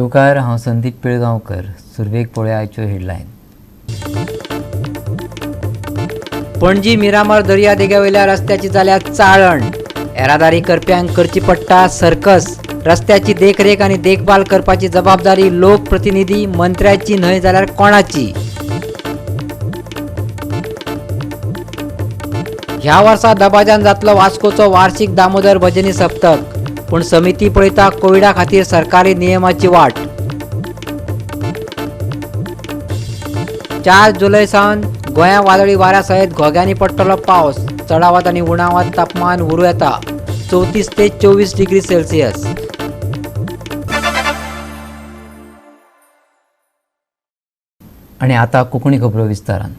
येवकार, हांव संदीप पिळगांवकर. सुरवेक पळोवया आयच्यो हेडलायन. पणजी मिरामार दर्यादेगेवयल्या रस्त्याची जाल्या चाळण. येरादारी करप्यांक करची पडटा सर्कस. रस्त्याची देखरेख आनी देखभाल करपाची जबाबदारी लोकप्रतिनिधी मंत्र्याची न्हय जाल्यार कोणाची? ह्या वर्सा दबाज्यान जातलो वास्कोचो वार्षिक दामोदर भजनी सप्तक, पूण समिती पळयता कोविडा खातीर सरकारी नियमाची वाट. 4 जुलय सावन गोंया वादळी वाऱ्या सयत घोग्यांनी पडटलो पावस. चडावत आनी उणावत तापमान उरूं येता 34 ते 24 डिग्री सेल्सियस. आनी आतां कोंकणी खबरो विस्तारान.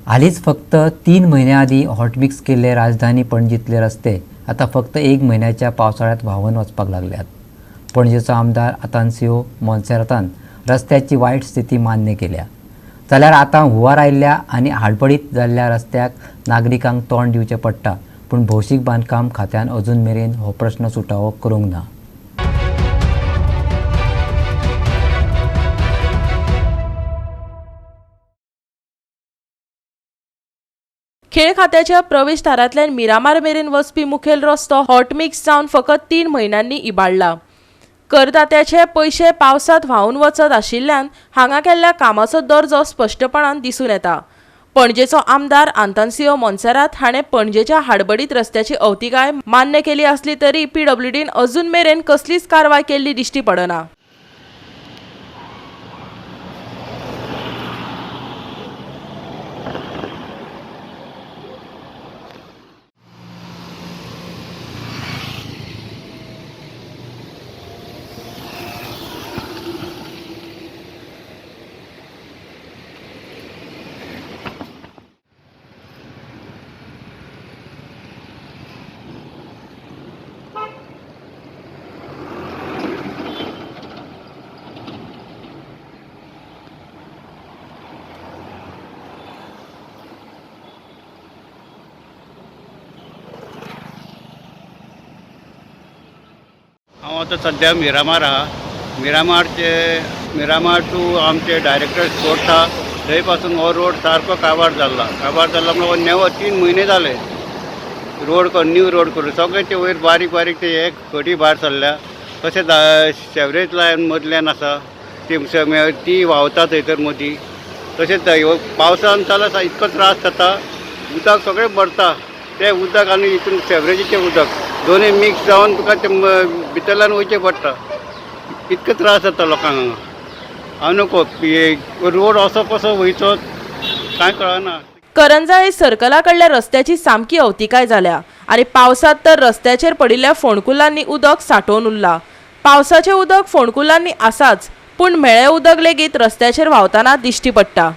हालींच फक्त 3 म्हयन्यां आदीं हॉटमिक्स केल्ले राजधानी पणजींतले रस्ते आतां फक्त 1 म्हयन्याच्या पावसाळ्यांत व्हांवन वचपाक लागल्यात. पणजेचो आमदार आतान्सियो मोन्सेरातान रस्त्याची वायट स्थिती मान्य केल्या, जाल्यार आतां हुंवार आयिल्ल्या आनी हाडबडीत जाल्ल्या रस्त्याक नागरिकांक तोंड दिवचें पडटा, पूण भौशीक बांदकाम खात्यान अजून मेरेन हो प्रश्न सुटावो करूंक ना. खेळ खात्याच्या प्रवेश दारांतल्यान मिरामार मेरेन वचपी मुखेल रस्तो हॉटमिक्स जावन फकत 3 म्हयन्यांनी इबाडला. करदात्याचे पयशे पावसांत व्हांवन वचत आशिल्ल्यान हांगा केल्ल्या कामाचो दर्जो स्पश्टपणान दिसून येता. पणजेचो आमदार आंतान्सियो मोन्सेरात हाणें पणजेच्या हाडबडीत रस्त्याची अवतिकाय मान्य केली आसली तरी पीडब्ल्यूडीन अजून मेरेन कसलीच कारवाय केल्ली दिश्टी पडना. हांव आतां सद्या मिरामार आहा. मिरामारचे मिरामार टू आमचे डायरेक्टर स्पोर्ट्स आहा थंय पासून हो रोड सारको काबार जाल्ला. काबार जाल्ला म्हणल्यार हो नेवो 3 म्हयने जाले रोड न्यू रोड करून सगळे ते वयर बारीक बारीक ते हे खडी भायर सरल्या. तशेंच सेवरेज लायन मदल्यान आसा ती व्हांवता थंयसर मदीं. तशेंच पावसान जाल्यार इतको त्रास जाता, उदक सगळें भरता तें उदक आनी हितून सेवरेजीचें उदक दोनूय मिक्स जावन तुका ते भितरल्यान वयचें पडटा. इतको त्रास जाता लोकांक हांगा. हांव नको रोड असो कसो वयचो कांय कळना. करंजाळे सर्कला कडल्या रस्त्याची सामकी अवतिकाय जाल्या आनी पावसांत तर रस्त्याचेर पडिल्ल्या फोंडकुलांनी उदक सांठोवन उरलां. पावसाचें उदक फोंडकुलांनी आसाच, पूण म्हेळें उदक लेगीत रस्त्याचेर व्हांवतना दिश्टी पडटा.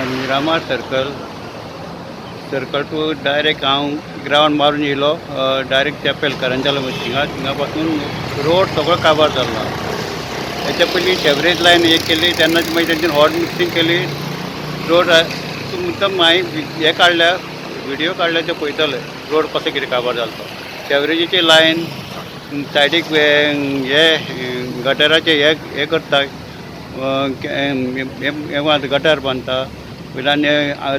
Miramar circle circle to direct हांव ग्रावंड मारून येयलो डायरेक्ट चॅपेल करंजाला थिंगा थिंगा पासून रोड सगळो काबार जाल्लो. हेच्या पयलीं सेवरेज लायन एक केली तेन्नाच मागीर तेंच्यानी हॉट मिक्सिंग केली. रोड मुद्दम हांवें हे काडल्या व्हिडियो काडल्या ते पळयतले रोड कसो कितें काबार जालो तो. सेवरेजीची लायन सायडीक हे गटराचे हे हे करता, हे गटर बांदता वयल्यान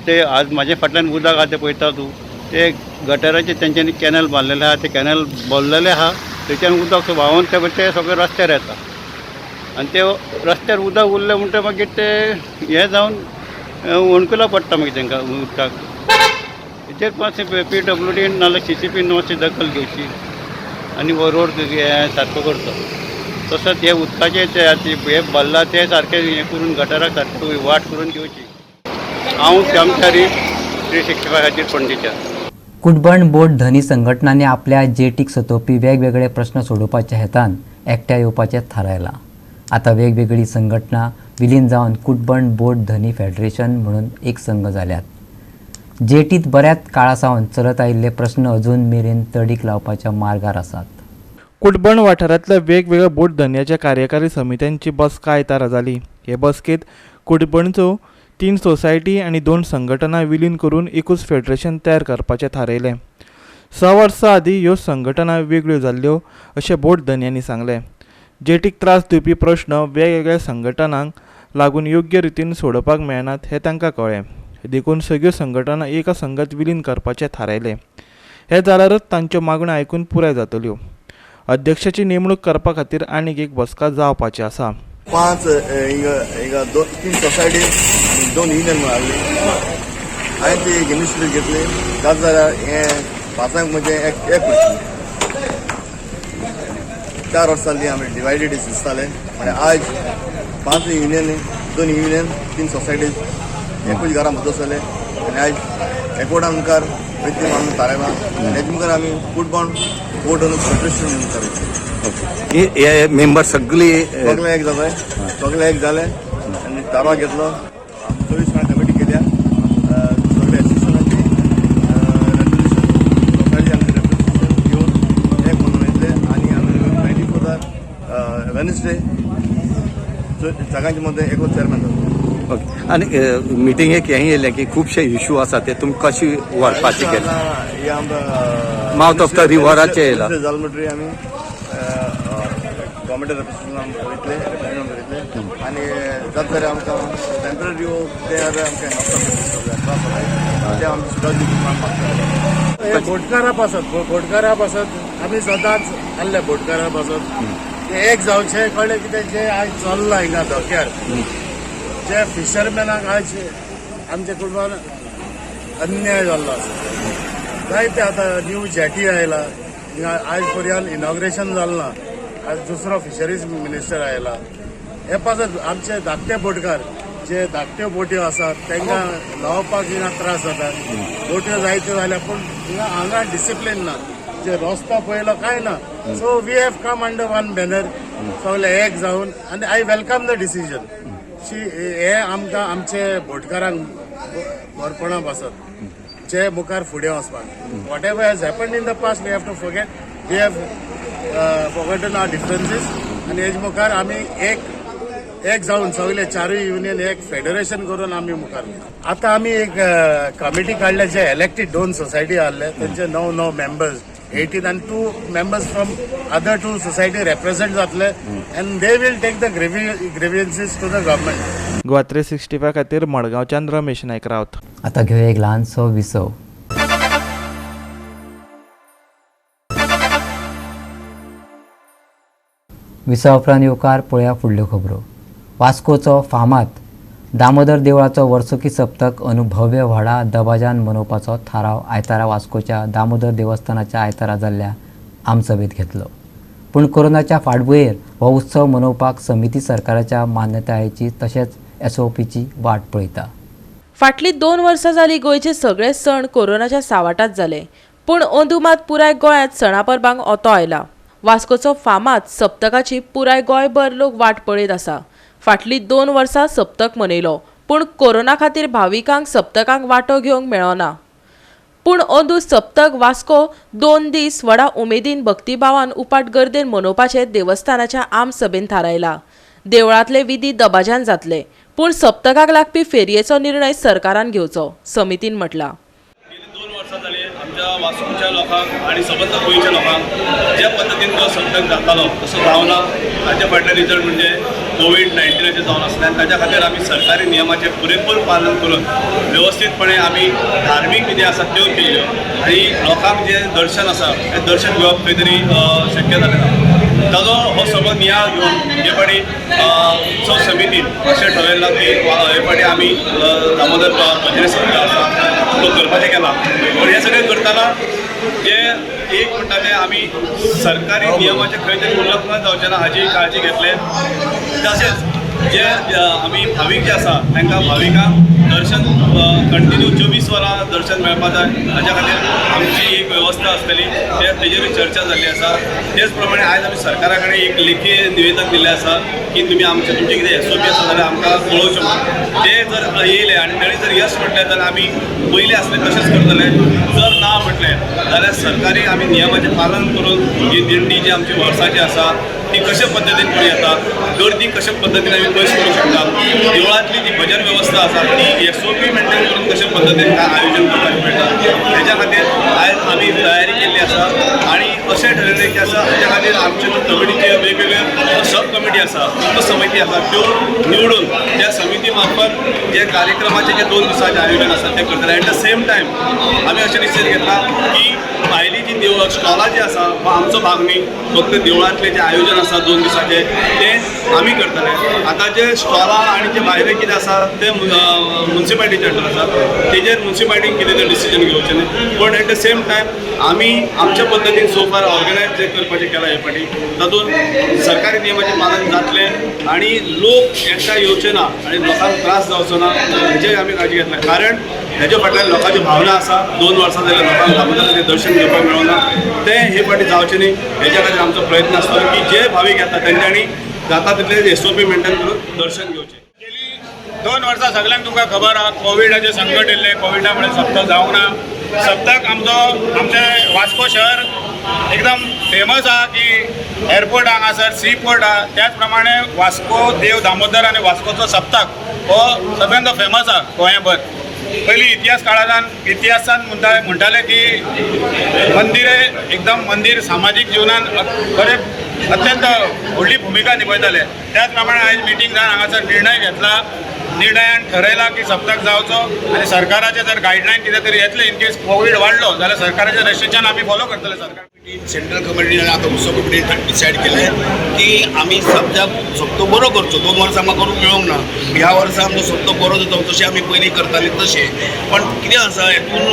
ते आज म्हाजे फाटल्यान उदक आहा तें पळयता तूं, ते गटराचे तेंच्यांनी कॅनल बांदलेले आहा, ते कॅनल भरलेले आहा, थंयच्यान उदक व्हांवन ते सगळे रस्त्यार येता आनी ते रस्त्यार उदक उरलें म्हणटकीर मागीर ते हें जावन वणकुलां पडटा मागीर तांकां उदकाक. हेचेर मातशें पी डब्ल्यू डी नाल्यार सी सी पी मातशी दखल घेवची आनी हो रोड सारको करचो. तसोच हे उदकाचे ते हे भरला ते सारकें हें करून गटराक सारकें वाट करून दिवची. हांव श्यामचारी, श्री शिक्षका खातीर पणजेच्यान. कुटबण बोट धनी संघटनांनी आपल्या जेटीक सतोवपी वेगवेगळे प्रश्न सोडोवपाच्या हेतान एकठांय येवपाचें थारायलां. आतां वेगवेगळी संघटना विलीन जावन कुटबण बोट धनी फेडरेशन म्हणून एक संघ जाल्यात. जेटीत बऱ्याच काळा सावन चलत आयिल्ले प्रश्न अजून मेरेन तडीक लावपाच्या मार्गार आसात. कुटबण वाठारांतल्या वेगवेगळ्या बोट धनयाच्या कार्यकारी समित्यांची बसका आयतारा जाली. हे बसकेंत कुटबणचो 3 सोसायटी आनी 2 संघटना विलीन करून एकूच फेडरेशन तयार करपाचें थारायलें. 6 वर्सां आदीं ह्यो संघटना वेगळ्यो जाल्ल्यो अशें बोट धनयांनी सांगलें. जेटीक त्रास दिवपी प्रश्न वेगवेगळ्या संघटनांक लागून योग्य रितीन सोडोवपाक मेळनात हें तांकां कळ्ळें. देखून सगळ्यो संघटना एका संघात विलीन करपाचें थारायलें. हें जाल्यारच तांच्यो मागण्यो आयकून पुराय जातल्यो. अध्यक्षाची नेमणूक करपा खातीर आनीक एक बसका जावपाची आसा. 5 हिंगा 2-3 सोसायटी आनी 2 युनियन म्हूण आहली. हांवें ती एक इनिशिएटीव घेतली. जाता जाल्यार हें पांचांक म्हणजे एक करची. 4 वर्सां जालीं आमी डिवायडेड दिसताले. आनी आयज 5 युनियन, 2 युनियन, 3 सोसायटीज एकूच घरा मदत जाले. आनी आयज एकवटान मुखार वयतली आमी थारायलां. हेजे मुखार आमी कुटबण बोट फेडरेशन म्हणून थारायलें. हे मेंबर सगळे सगळे एक जाले, सगळे एक जाले आनी थाराव घेतलो. 24 जाणां कमिटी केल्या. सगळे एसोसिएशनाची रेजोल्युशन, सोसायटी आमी रेजोल्युशन घेवन एक म्हणून येतले. आनी आमी 24 वेनसडे सगळ्यांचे मदें एकलो चेअरमॅन जातलो. ओके. आनी मिटिंगेक हें येयलें की खुबशे इशू आसा ते तुमी कशी व्हरपाचे केले? मावथ ऑफ the रिव्हराचे येयला. जालें म्हणटकीर आमी गव्हर्मेंट रेप्रेझेंटेटिव्ह वयतले, रेप्रेझेंटेटिव्ह वयतले. आनी जाता जाल्यार आमकां टेंपररी ते आमकां त्रास जाता ते आमकां सुद्दां दिवपाक मागता. बोटकारा पासत, बोटकारा पासत आमी सदांच आहले बोटकारा पासत ते एक जावचें. कळ्ळें कितें जें आयज चल्लां हिंगा धक्यार, जे फिशरमॅनाक आयज आमच्या कुटुंबान अन्याय जाल्लो आसा. जायते आतां न्यू जेटी आयला हिंगा, आयज पर्यंत इनॉग्रेशन जालें ना. आज दुसरो फिशरीज मिनिस्टर आयला. हे पासत आमचे धाकटे बोटकार जे धाकट्यो बोट्यो आसात तांकां लावपाक हिंगा त्रास जाता. बोट्यो जायत्यो जाल्या पूण हिंगा हांगा डिसिप्लीन ना, जे रस्तो पळयलो कांय ना. So we have come under one banner, सगळे एक जावन. आनी I welcome the decision. हे आमकां आमचे बोटकारांक बरपणा पासत जे मुखार फुडें वचपाक. Whatever has happened in the past we have to forget. We have forgotten our differences. आनी हेज मुखार आमी एक एक जावन सगळे चारूय युनियन एक फेडरेशन करून आमी मुखार. आतां आमी एक कमिटी काडल्या, जे इलेक्टेड 2 सोसायटी आहले तेंचे 9 मेंबर्स, 18 आनी 2 members from other 2 society represent जातले. And they will take the grievances to the government. Goa 365 खातीर मडगांवच्यान रमेश नायक रावत. आतां घेवया एक ल्हानसो विसव. विसवा उपरांत येवकार पळया फुडल्यो खबरो. वास्कोचो फामाद दामोदर देवळाचो वर्सुकी सप्तक अनुभव्य व्हडा दबाज्यान मनोवपाचो थाराव आयतारा वास्कोच्या दामोदर देवस्थानाच्या आयतारा जाल्ल्या आमसभेंत घेतलो. पूण कोरोनाच्या फाटभुंयेर हो उत्सव मनोवपाक समिती सरकाराच्या मान्यतायेची तशेंच एसओपीची वाट पळयता. फाटलीं 2 वर्सां जालीं गोंयचे सगळे सण कोरोनाच्या सावाटात जाले. पूण अंदू मात पुराय गोंयांत सणा परबांक ओतो आयला. वास्कोचो फामाद सप्तकाची पुराय गोंयभर लोक वाट पळयत आसा. फाटलीं 2 वर्सां सप्तक मनयलो पूण कोरोना खातीर भाविकांक सप्तकांक वांटो घेवंक मेळना. पूण अंदू सप्तक वास्को 2 दीस व्हडा उमेदीन भक्तिभावान उपाट गर्देन मनोवपाचें देवस्थानाच्या आमसभेन थारायला. देवळांतले विधी दबाज्यान जातले पूण सप्तकाक लागपी फेरयेचो निर्णय सरकारान घेवचो, समितीन म्हटलां. गेली 2 वर्सां जाली आमच्या वास्कोच्या लोकांक आनी सबंद गोंयच्या लोकांक ज्या पद्दतीन तो सप्तक जातालो तसो जावना. ताचे फाटलें रिजन म्हणजे कोवीड-19 जावन आसलें आनी ताच्या खातीर आमी सरकारी नियमाचें पुरेपूर पालन करून वेवस्थीतपणे आमी धार्मीक विधी आसात त्यो केल्ल्यो आनी लोकांक जें दर्शन आसा तें दर्शन घेवप खंय तरी शक्य जालें ना. ताजो हो सबंद नियाळ घेवन हे फाटी उत्सव समितीन अशें ठरयलां की हे फाटी आमी दामोदर भजने सप्तक आसा तो करपाचें केलां. पूण हें सगळें करतना जे एक म्हणटा ते आमी सरकारी नियमाचें खंय तरी उल्लंघन जावचें ना हाजी काळजी घेतले. तशेंच जे आमी भावीक जे आसा तांकां भाविकांक दर्शन कंटिन्यू 24 वरां दर्शन मेळपा जाय हाज्या खातीर आमची एक वेवस्था आसतली, ते तेजेरूय चर्चा जाल्ली आसा. तेच प्रमाणे आयज आमी सरकारा कडेन एक लेखी निवेदन दिल्लें आसा की तुमी आमचे तुमचे कितें SOP आसा जाल्यार आमकां कळोवचें म्हणून. ते जर येयले आनी ताणी जर यस म्हटलें जाल्यार आमी पयलीं आसले तशेंच करतले, जर ना म्हटलें जाल्यार सरकारी आमी नियमाचें पालन करून ही दिंडी जी आमची वर्साची आसा ती कशे पद्दतीन करूं येता, गर्दी कशे पद्दतीन आमी पयस करूं शकता, देवळांतली जी भजन वेवस्था आसा ती SOP maintain करून कशे पद्दतीन आयोजन करपाक मेळटा हेज्या खातीर आयज आमी तयारी केल्ली आसा. आनी अशें ठरयलें की आसा हेज्या खातीर आमचे कमिटीचे वेगवेगळे सब कमिटी आसा, उपसमिती आसा, त्यो निवडून त्या समिती मार्फत जे कार्यक्रमाचें जे 2 दिसांचें आयोजन आसा तें करतले. एट the same time आमी अशें निश्चय घेतला की भायली जी देवळां स्टॉलां जी आसा हो आमचो भाग न्ही, फक्त देवळांतलें जें आयोजन आसा 2 दिसांचें तें आमी करतले. आतां जे स्टॉलां आनी जे भायलें कितें आसा तें मुन्सिपालिटीच्या अंडर आसा, तेजेर मुन्सिपालिटीन कितें तें डिसिजन घेवचें न्ही. पूण एट the same time आमी आमच्या पद्दतीन सो फार ऑर्गनायज जें करपाचें केलां हे फावटी तातूंत सरकारी नियमाचें पालन जातलें आनी लोक एकठांय येवचे ना आनी लोकांक त्रास जावचो ना हेजेय आमी काळजी घेतल्या, कारण हेज्या फाटल्यान लोकांची भावना आसा. 2 वर्सां जाल्यार लोकांक दामोदराचें दर्शन घेवपाक मेळना, तें हे फावटी जावचें न्ही हेज्या खातीर आमचो प्रयत्न आसतलो की जे भावीक येता तेंच्यांनी जाता तितलें SOP maintain करून दर्शन घेवचें. गेली 2 वर्सां सगळ्यांक तुमकां खबर आहा कोविडाचें संकट येयल्लें, कोविडा मुळे सप्तक जावंक ना. सप्तक आमचो आमचें वास्को शहर एकदम फेमस आहा की एअरपोर्ट हांगासर, सी पोर्ट आहा, त्याच प्रमाणे वास्को देव दामोदर आनी वास्कोचो सप्तक हो सगळ्यांत फेमस आहा गोंयाभर. पयलीं इतिहास काळान इतिहासान म्हणटाले की मंदिर एकदम मंदिर सामाजीक जिवनान बरें अत्यंत व्हडली भुमिका निभयताले. त्याच प्रमाणे आयज मिटींग जावन हांगासर निर्णय घेतला, निर्णयान ठरयला की सप्तक जावचो आनी सरकाराचे जर गायडलायन कितें तरी येतले इन केस कोवीड वाडलो जाल्यार सरकाराचे रेस्ट्रिक्शन आमी फॉलो करतले. सरकार सेंट्रल कमिटीन आनी आतां उत्सव कमिटीन डिसायड केलें की आमी सप्तक बरो करचो. 2 वर्सां आमकां करूंक मेळोंक ना, ह्या वर्सा आमचो सप्तक बरो जाता जशें आमी पयलीं करताले तशें. पण कितें आसा हेतून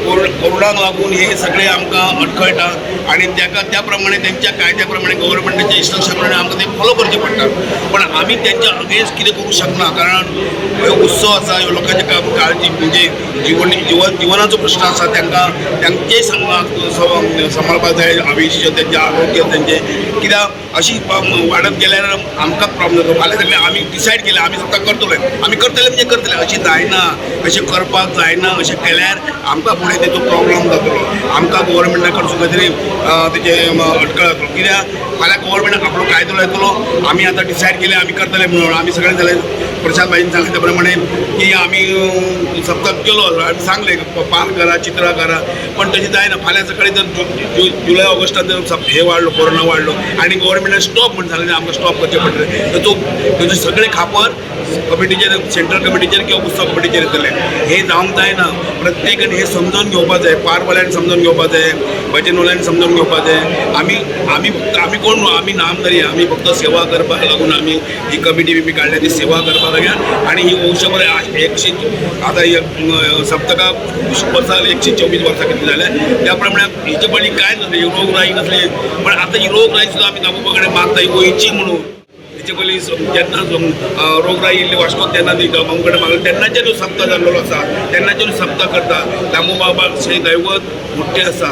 कोरोनाक लागून हे सगळें आमकां अडखळटा आनी ताका त्या प्रमाणे तेंच्या कायद्या प्रमाणे गव्हर्मेंटाच्या इन्स्ट्रक्शन प्रमाणे आमकां तें फॉलो करचें पडटा. पण आमी तेंच्या अगेन्स्ट कितें करूंक शकना, कारण हो उत्सव आसा, ह्यो लोकांचे काळजी म्हणजे जिवन जिवन जिवनाचो प्रश्न आसा, तांकां तांचेय सांबाळपाक जाय, आयुश्य तेंचें आरोग्य तेंचें. कित्याक अशी वाडत गेल्यार आमकां प्रॉब्लम जाता. फाल्यां सगळें आमी डिसायड केलें आमी स्वता करतले, आमी करतले म्हणजे करतले, अशें जायना, अशें करपाक जायना. अशें केल्यार आमकां फुडें तेचो प्रॉब्लम जातलो, आमकां गव्हर्मेंटा कडसून खंय तरी तेजें अडखळ जातलो. कित्याक फाल्यां गव्हर्मेंट आपलो कायदो लायतलो, आमी आतां डिसायड केलें आमी करतले म्हणून. आमी सगळें जालें, प्रशांत भाईन सांगलें त्या प्रमाणे की आमी सप्तक केलो, आमी सांगलें पार करा, चित्रां करा, पण तशें जायना. फाल्यां सकाळीं जर जुलय ऑगस्टान जर हे वाडलो, कोरोना वाडलो आनी गव्हर्मेंटान स्टॉप म्हण सांगलें आमकां स्टॉप करचें पडटलें, तर ताचो सगळें खापर कमिटीचेर, सेंट्रल कमिटीचेर किंवा उत्सव कमिटीचेर येतलें. हें जावंक जायना. प्रत्येकान हें समजून घेवपाक जाय, पारवाल्यांनी समजून घेवपाक जाय, भजनवाल्यांनी समजून घेवपाक जाय. आमी आमी फक्त आमी कोण न्हू, आमी नामदारी, आमी फक्त सेवा करपाक लागून आमी ही कमिटी बिमी काडल्या ती सेवा करपाक लागून. आनी ही वंशभर 100 आतां सप्तकाक वर्सां 124 वर्सां कितें जाल्या त्या प्रमाणे हेचे पयलीं कांय नासलें, रोगराई नासली. पण आतां ही रोगराई सुद्दां आमी दामोबा कडेन मागता ही वयची म्हणून. हेचे पयलीं जेन्ना रोगराई येयल्ली वास्कोत तेन्ना ती दामू कडेन मागली, तेन्नाच्यान सप्तक जाल्लो आसा, तेन्नाच्यान सप्तक करता. दामू बाबा हे दैवत मोठें आसा,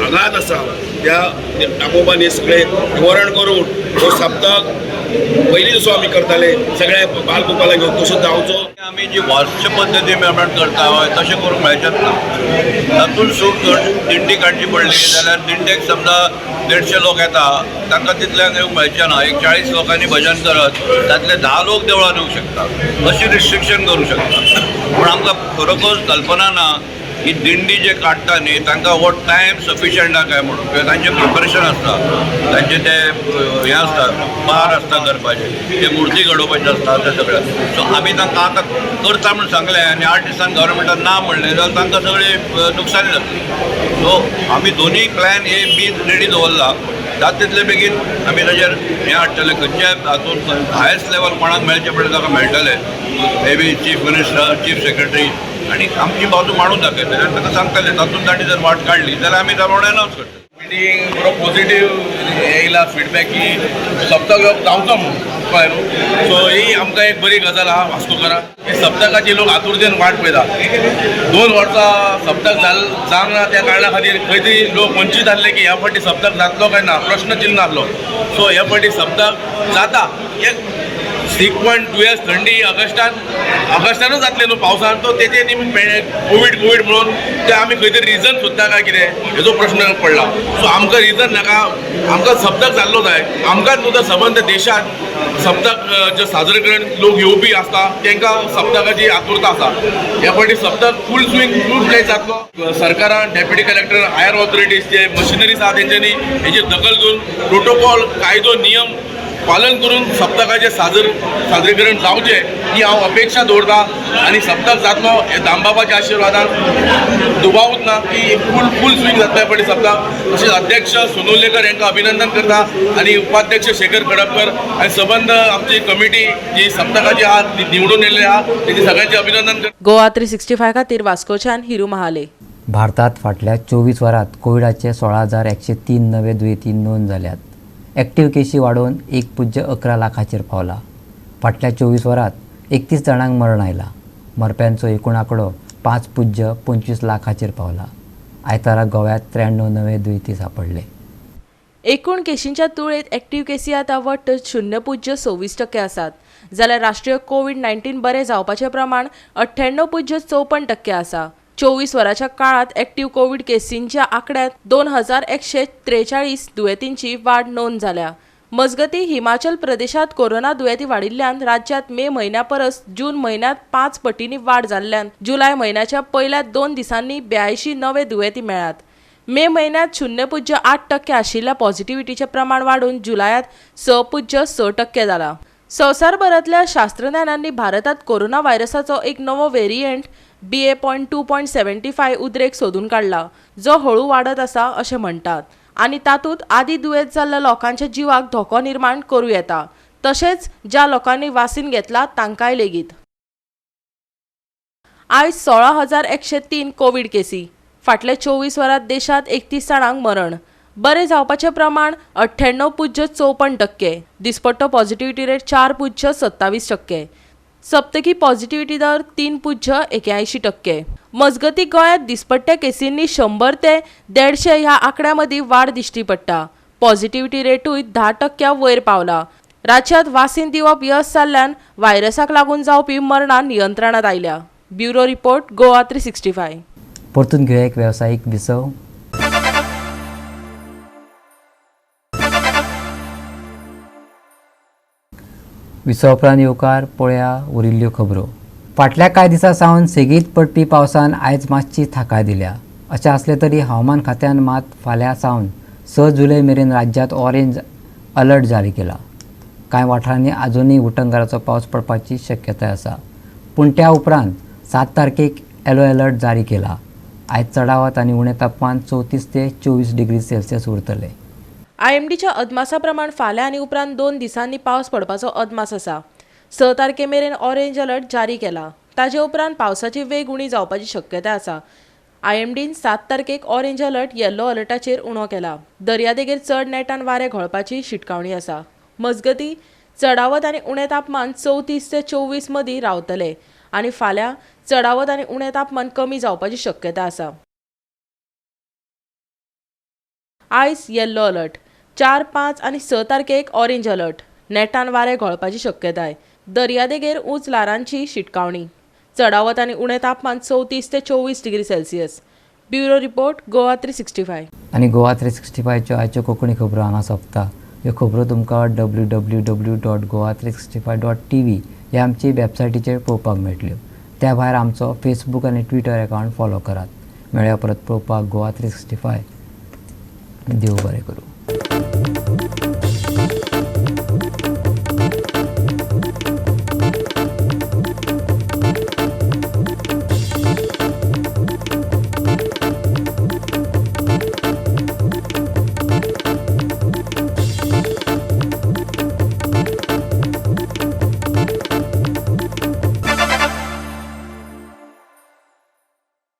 आघात आसा. त्या दामोबान हे सगळें निवारण करून हो सप्तक पयलीं जसो आमी करताले सगळ्या बालगोपाला घेवन तसो जावचो. आमी जी वर्ष पद्दती प्रमाण करता तशें करूंक मेळचेंच ना. तातूंत सूट जर दिंडी काडची पडली जाल्यार दिंडेक समजा 150 लोक येता, तांकां तितल्यांक येवंक मेळचें ना. एक 40 लोकांनी भजन करत तातले 10 लोक देवळान येवंक शकता, अशी रिस्ट्रिक्शन करूंक शकता. पूण आमकां खरोखर कल्पना ना ही दिंडी जे काडटा न्ही तांकां हो टायम सफिशंट ना काय म्हणून, कित्याक तांचें प्रिपरेशन आसता, तांचें तें हें आसता, पार आसता करपाचें, ते मुर्ती घडोवपाचें आसता, तें सगळें. सो आमी तांकां आतां करता म्हूण सांगलें आनी 8 दिसान गव्हर्मेंटान ना म्हणलें जाल्यार तांकां सगळी नुकसानी जातली. सो आमी दोनूय प्लॅन ए बी रेडी दवरला, जाता तितले बेगीन आमी ताजेर हें हाडटले. खंयच्याय हातून हायस्ट लेवल कोणाक मेळचें पडलें ताका मेळटलें, may be chief minister, chief secretary. आनी आमची बाजू मांडून दाखयतले आनी ताका सांगतले तातूंत तांणी जर वाट काडली जाल्यार आमी त्या प्रमाणे अनावन्स करतले. मिटींग बरो पॉझिटिव्ह येयला फिडबॅक की सप्तक जावचो म्हणून, कळ्ळें न्हू. सो ही आमकां एक बरी गजाल आहा वास्कोकारांक. सप्तकाची लोक आतुरतेन वाट पळयता. 2 वर्सां सप्तक जावंक ना, त्या कारणा खातीर खंय तरी लोक वंचीत आसले की ह्या फावटी सप्तक जातलो काय ना, प्रश्न चिन्ह आसलो. सो ह्या फावटी सप्तक जाता. एक 6.2 years थंडी ऑगस्टानूच जातलें न्हू पावसान, तो तेजे निमित्त कोवीड म्हणून ते आमी खंय तरी रिजन सोदता काय कितें हेजो प्रश्न पडला. सो आमकां रिजन नाका, आमकां सप्तक जाल्लो जाय. आमकांच न्हू तर सबंद देशांत सप्तक जे साजरे करून लोक येवपी आसता तांकां सप्तकाची आतुरता आसा. ह्या फावटी सप्तक फूल स्विंग फूल फ्लॅज जातलो. सरकारान, डेप्युटी कलेक्टर, हायर ऑथॉरिटीज जे मशिनरीज आहा तेंच्यांनी हेजेर दखल घेवन प्रोटोकॉल, कायदो, नियम पालन करून सप्तकाचें सादरीकरण जावचें ही हांव अपेक्षा दवरता. आनी सप्तक जातलो हे दामबाबाच्या आशिर्वादान दुबावूच ना की फूल स्विंग जातलो पडली सप्तक. तशेंच अध्यक्ष सोनुलेकर हांकां अभिनंदन करता आनी उपाध्यक्ष शेखर खडपकर आनी सबंद आमची कमिटी जी सप्तकाची आहा निवडून येयल्ली आहा तेजी सगळ्यांचें अभिनंदन करता. गोवा 365 खातीर वास्कोच्यान हिरू महाले. भारतात फाटल्या 24 वरांत कोविडाचे 16,103 नवे दुयेंती नोंद जाल्यात. एक्टिव्ह केशी वाडोवन 1.11 लाखाचेर पावला. फाटल्या 24 वरांत 31 जाणांक मरण आयला. मरप्यांचो एकूण आंकडो 5.25 लाखाचेर पावला. आयतारा गोव्यात 93 नवे दुयेंती सापडले. एकूण केशींच्या तुळेंत एक्टिव्ह केसी आतां वट्ट 0.26% आसात, जाल्यार राष्ट्रीय कोवीड-19 बरे जावपाचें प्रमाण 98.54% आसा. 24 वरांच्या काळांत एक्टिव्ह कोवीड केसींच्या आंकड्यांत 2143 दुयेंतींची वाड नोंद जाल्या. मजगतीं, हिमाचल प्रदेशांत कोरोना दुयेंती वाडिल्ल्यान राज्यांत मे म्हयन्या परस जून म्हयन्यांत 5 पटींनी वाड जाल्ल्यान जुलय म्हयन्याच्या पयल्या 2 दिसांनी 82 नवे दुयेंती मेळ्ळ्यात. मे म्हयन्यांत 0.8% आशिल्ल्या पॉझिटिव्हिटीचें प्रमाण वाडून जुलयांत 6.6% जालां. संवसारभरांतल्या शास्त्रज्ञांनी भारतांत कोरोना व्हायरसाचो एक नवो वेरिएंट BA.2.75 उद्रेक सोदून काडला, जो हळू वाडत आसा अशें म्हणटात आनी तातूंत आदी दुयेंत जाल्ल्या लोकांच्या जिवाक धोको निर्माण करूं येता, तशेंच ज्या लोकांनी वासीन घेतला तांकांय लेगीत. आयज 16,103 कोवीड केसी. फाटल्या 24 वरांत देशांत 31 जाणांक मरण. बरे जावपाचें प्रमाण 98.54%. दिसपट्टो पॉझिटिव्हिटी रेट 4.27%. सप्तकी पॉझिटिव्हिटी दर 3.81%. मजगतीं, गोंयांत दिसपट्ट्या केसींनी 100 ते 150 ह्या आंकड्या मदीं वाड दिश्टी पडटा. पॉझिटिव्हिटी रेटूय 10% वयर पावला. राज्यांत वासीन दिवप यश जाल्ल्यान व्हायरसाक लागून जावपी मरणां नियंत्रणांत आयल्या. Bureau report, Goa 365. परतून घेवया एक वेवसायीक विसव. विसवा उपरांत येवकार. पळया उरिल्ल्यो खबरो. फाटल्या कांय दिसां सावन सेगीत पडपी पावसान आयज मातशी थाकाय दिल्या. अशें आसलें तरी हवामान खात्यान मात फाल्यां सावन 6 जुलय मेरेन राज्यांत ऑरेंज अलर्ट जारी केला. कांय वाठारांनी आजुनूय उटंगाराचो पावस पडपाची शक्यताय आसा. पूण त्या उपरांत 7 तारखेक येलो अलर्ट जारी केला. आयज चडावत आनी उणें तापमान 34 ते 24 डिग्री सेल्सियस उरतलें. आयएमडीच्या अदमासा प्रमाण फाल्यां आनी उपरांत 2 दिसांनी पावस पडपाचो अदमास आसा. 6 तारखे मेरेन ऑरेंज अलर्ट जारी केला. ताजे उपरांत पावसाची वेग उणी जावपाची शक्यताय आसा. आयएमडीन 7 तारखेक ऑरेंज अलर्ट येल्लो अलर्टाचेर उणो केला. दर्यादेगेर चड नेटान वारें घोळपाची शिटकावणी आसा. मजगतीं, चडावत आनी उणें तापमान 34 ते 24 मदीं रावतलें आनी फाल्यां चडावत आनी उणें तापमान कमी जावपाची शक्यताय आसा. आयज येल्लो अलर्ट, 4, 5 आनी 6 तारखेक ऑरेंज अलर्ट. नेटान वारें घोळपाची शक्यताय. दर्यादेगेर उंच ल्हारांची शिटकावणी. चडावत आनी उणें तापमान 34 ते 24 degree Celsius. Bureau report, Goa 365. आनी गोवा 365च्यो आयच्यो कोंकणी खबरो हांगा सोंपता. ह्यो खबरो तुमकां www.goa365.tv ह्या आमची वेबसायटीचेर पळोवपाक मेळटल्यो. त्या भायर आमचो फेसबूक आनी ट्विटर अकावंट फॉलो करात. मेळया परत पळोवपाक गोवा 365. देव बरें करूं.